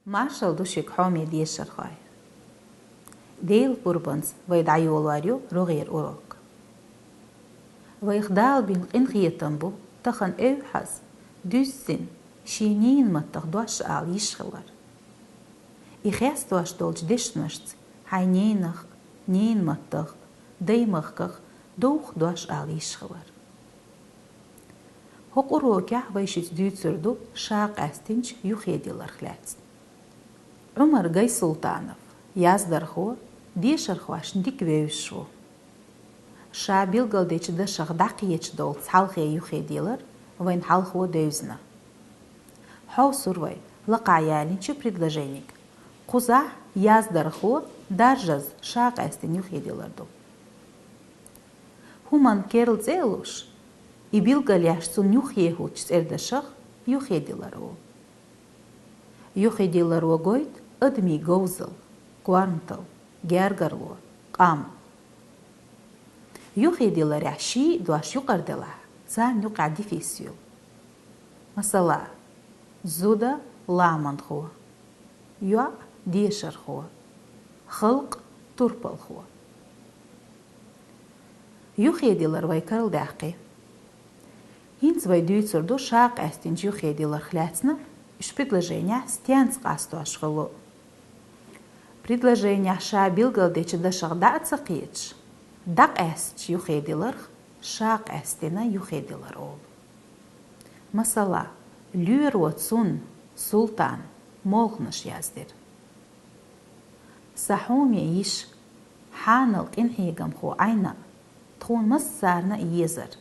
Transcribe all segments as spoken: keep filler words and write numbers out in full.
Маршалла ду шуга, хьоме дешархой! Делан пурбанца вай дӀайолор ю рогӀера урок. Вайх Дала бина къинхетам бу тахан эвхьаза, дуьззина, шен ненан маттах дош ала йиш хилар. И хестош долчу дешнашца хьайн ненах, ненан маттах, даймахках довха дош ала йиш хилар. ХӀокху урокехь вай шуьца дуьйцур ду ша къаьстинчу юххедилларх лаьцна. Ӏумар Гайсултанов, яздархо, дешархошна дика вевзаш ву. Ша билгалдечу дашах дӀакхеташ долу цхьалхе юххедиллар вайна хьалхо девзина. Хьовсур вай лакхахь ялийначу предложенига. Кхузахь яздархо даржаза ша къаьстина юххедиллар ду. ХӀуманна керла цӀе а луш, и билгалъеш цунна юххехуьлучу цӀердашах юххедиллар олу. Юххедилларо гойту адамийн говзалла, корматалла, гергарло, къам. Юххедилларехь ший а дош юкъара делахь, царна юкъахь дефис ю. Масала, зуда — ламанхо, йоӀ — дешархо, халкъ — турпалхо. Юххедиллар вай карладаьккхи. ХӀинца вай дуьйцур ду ша къаьстинчу юххедилларх лаьцна, уьш предложенехь стенца къастош хуьлу. Предложенехь ша билгалдечу дашах дӀа а ца кхеташ, дӀакъаьстича юххедилларх ша къаьстина юххедиллар олу. Масала, лоьро цунна, Султанна, молханаш яздира. Сан хьоме йиша, хьанал къинхьегамхо Ӏайна, тхуна массарна а езар.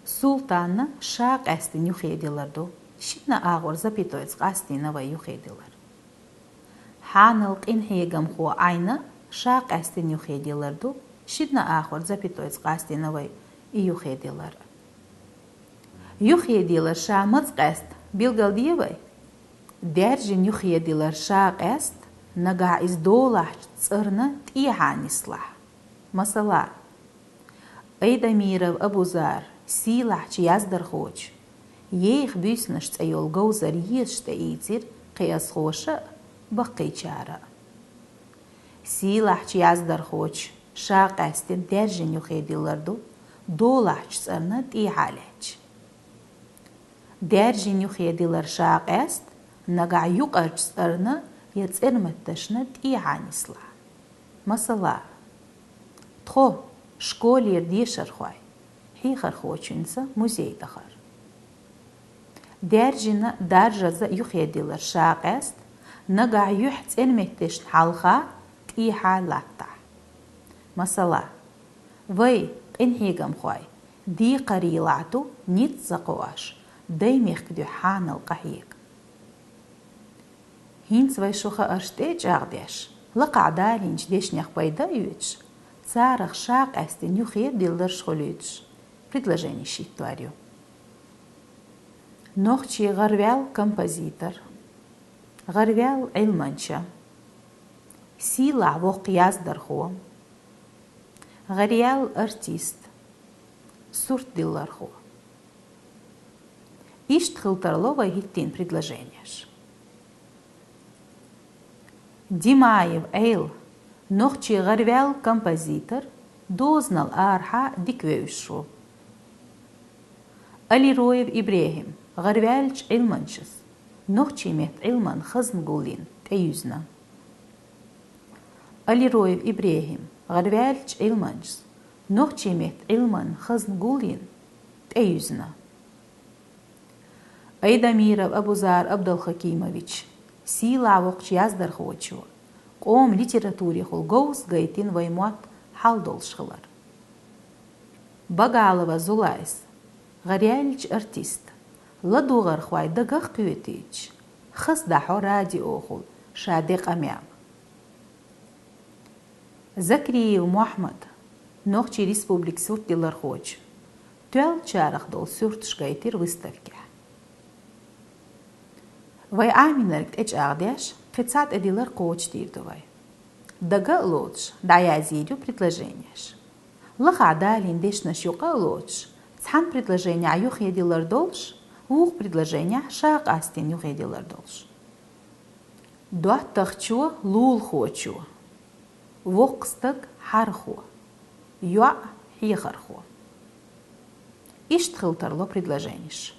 Султанна ша къаьстина юххедиллар ду, шина агӀор запятойца къастийна вай юххедиллар. Хьанал къинхьегамхо Ӏайна ша къаьстина юххедиллар ду, шина агӀор запятойца къастийна вай и юххедиллар. Юххедиллар ша маца къаьста билгалде вай. Даьржина юххедиллар ша къаьста, нагахь иза долахьчу цӀарна тӀехьа нислахь. Масала, Айдамиров Абузар сийлахьчу яздархочу, еха буьйсанаш цӀе йолу говзар езаш тӀеийцира кхиазхоша а, баккхийчара а. Сийлахьчу яздархочу ша къаьстина даьржина юххедиллар ду, долахьчу цӀарна тӀехьа лаьтташ. Даьржина юххедиллар ша къаьста, нагахь юкъарчу цӀарна я цӀерметташна тӀехьа нислахь. Масала, тхо, школера дешархой, хьехархочуьнца музей дахар. Даьржина, даржаза юххедиллар ша къаьста, нагахь юьхь цӀерметташна хьалха тӀехьа латтахь. Масала, вай, къинхьегамхой, декхарийлахь ду ницкъ ца кхоош, даймехкан дуьхьа хьанал къахьега. ХӀинца вай шу хаарш тӀе а чӀагӀдеш, лакхахь далийначу дешнех пайда а оьцуш, царах ша къаьстина юххедилларш хуьлуьйтуш, предложенеш хӀиттор ю. Нохчийн гӀараваьлла композитор, гӀараваьлла Ӏилманча, сийлахь воккха яздархо, гӀараьлла артист, суртдиллархо. Иштта хила тарло вай хӀиттийна предложенеш. Димаев Ӏела, нохчийн гӀараваьлла композитор, дозанал арахьа дика вевзаш ву. Алироев ИбрехӀим, гӀараваьллачу Ӏилманчас, нохчийн меттан Ӏилманан хазна гулйина, тӀеюьзна. Алироев ИбрехӀим, гӀараваьллачу Ӏилманчас, нохчийн меттан Ӏилманан хазна гулйина, тӀеюьзна. Айдамиров Абузар Абдалхакимович, сийлахь воккхачу яздархочо, къоман литературехула говза гайтина вайн мотт хьал долуш хилар. Багалова Зулайс, гӀараьллачу артист, ладугӀархой дагах а кхетийтуш, хаза дӀахьо радиохула ша ден къамел. Закриев Мохьмад, Нохчийн Республикан суртдиллархочо, тоьллачарах долу суьрташ гайтира выставкехь. Вай Ӏамийнарг тӀечӀагӀдеш, кхин цхьа тӀедиллар кхочушдийр ду вай. Дага а лоцуш, дӀаязйийр ю предложенеш. Лахахь далийна дешнаш юкъа а лоцуш, цхьана предложенехь юххедиллар долуш, вукху предложенехь ша къастийна юххедиллар долуш. ДоттагӀчо, лулахочо. Воккха стаг, хьархо. ЙоӀ, хьехархо. Иштта хила тарлу предложенеш.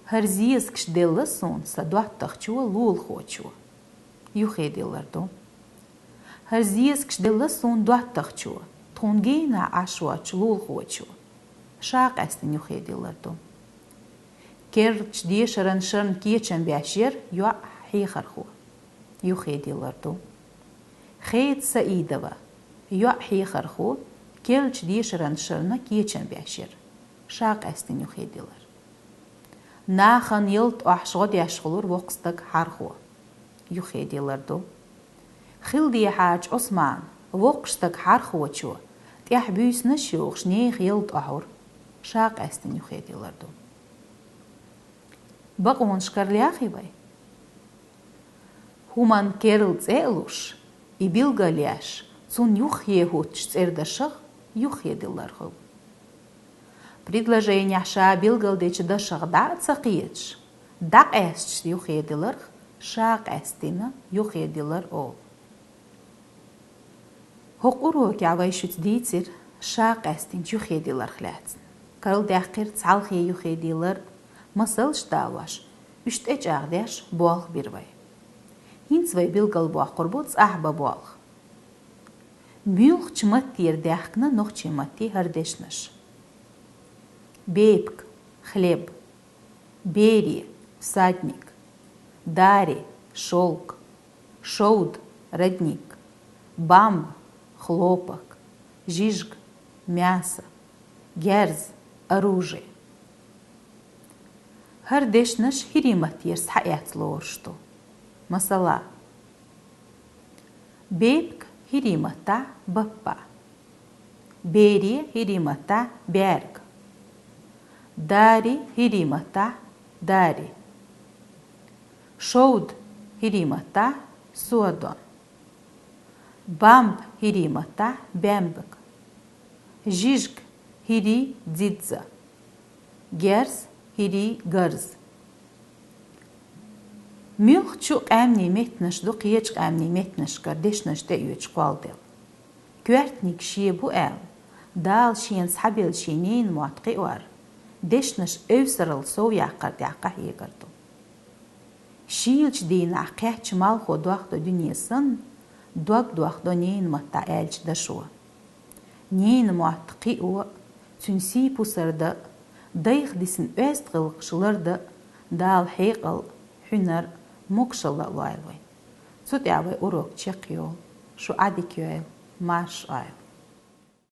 ХӀара зезагаш делла суна са доттагӀчо, лулахочо. Юххе диллар ду. ХӀара зезагаш делла суна доттагӀчо, тхона генахьа Ӏаш воацача лулахочо. Ша къаьстина юххе диллар ду. Керлача дешаран шарна кечам беш яр йоӀ, хьехархо. Юххе диллар ду. Хеда Саидова, йоӀ, хьехархо, керлача дешаран шарна кечам беш яр. Ша къаьстина юххе диллар. Нахана ялат охьаш гӀо деш хулар воккха стаг, хьархо. Юххе диллар ду. Хилдехьарча Ӏусмана, воккхача стага, хьархочо, тӀехьа буьйсанаш йохаш, нехан ялат охьур. Ша къаьстина юххе диллар ду. Бакъонаш кара лаьхий вай? ХӀуман керла цӀи а луш, и билгалъеш, цунна юххе хӀутташ цӀердашах юххе диллар хул. Предложенехь ша билгалдеча дашах дӀа а ца кхеташ, дӀакъаьсташ юххе дилларх ша къаьстина юххе диллар олу. ХӀокху урокехь вай шуьца дийцира ша къаьстинчу юххе дилларх лаьцна. Карладаьккхира цхьалхе юххе диллар, масалш а далош, уьш тӀечӀагӀдеш болх бира вай. ХӀинца вай билгалбоккхур бу цӀахь бан болх. Муьлхачу маттера даьхкина нохчийн матте хӀара дешнаш? Бепиг, хлеб. Бере, всадник. Даре, шёлк. Шовда, родник. Бамба, хлопок. Жижиг, мясо. Герз, оружие. ХӀара дешнаш хӀирийн маттера схьаэцна лоруш ду. Масала, бепиг хӀирийн маттахь баппа. Бере хӀирийн маттахь баьрга. Даре хӀирийн маттахь дари. Шовда хӀирийн маттахь содон. Бамба хӀирийн маттахь баьмбаг. Жижиг хӀирийн дзидза. Герз хӀирийн гарз. Муьлххачу къаьмнийн меттанаш ду кхечу къаьмнийн меттанашкара дешнаш тӀеоьцуш кхолладелла. Коьртаниг шен бу аьлла, Дала шена схьабелла шен ненан мотт кхиор, дешнаш эвсаралла сов яккхар тӀехь къахьегар ду. Шийлачу дийнахь кхечча малхо дохдо дуьне санна, дог дохдо ненан маттахь аьллачу дашо. Ненан мотт кхио, цуьнан сий пусар дан, дайх дисина оьзда гӀиллакхаш лардан Дала хьекъал, хьуьнар, могушалла а лойла вайн. Цу тӀехь вай урок чекхйолу. Шу Ӏадика йойла, марша Ӏойла.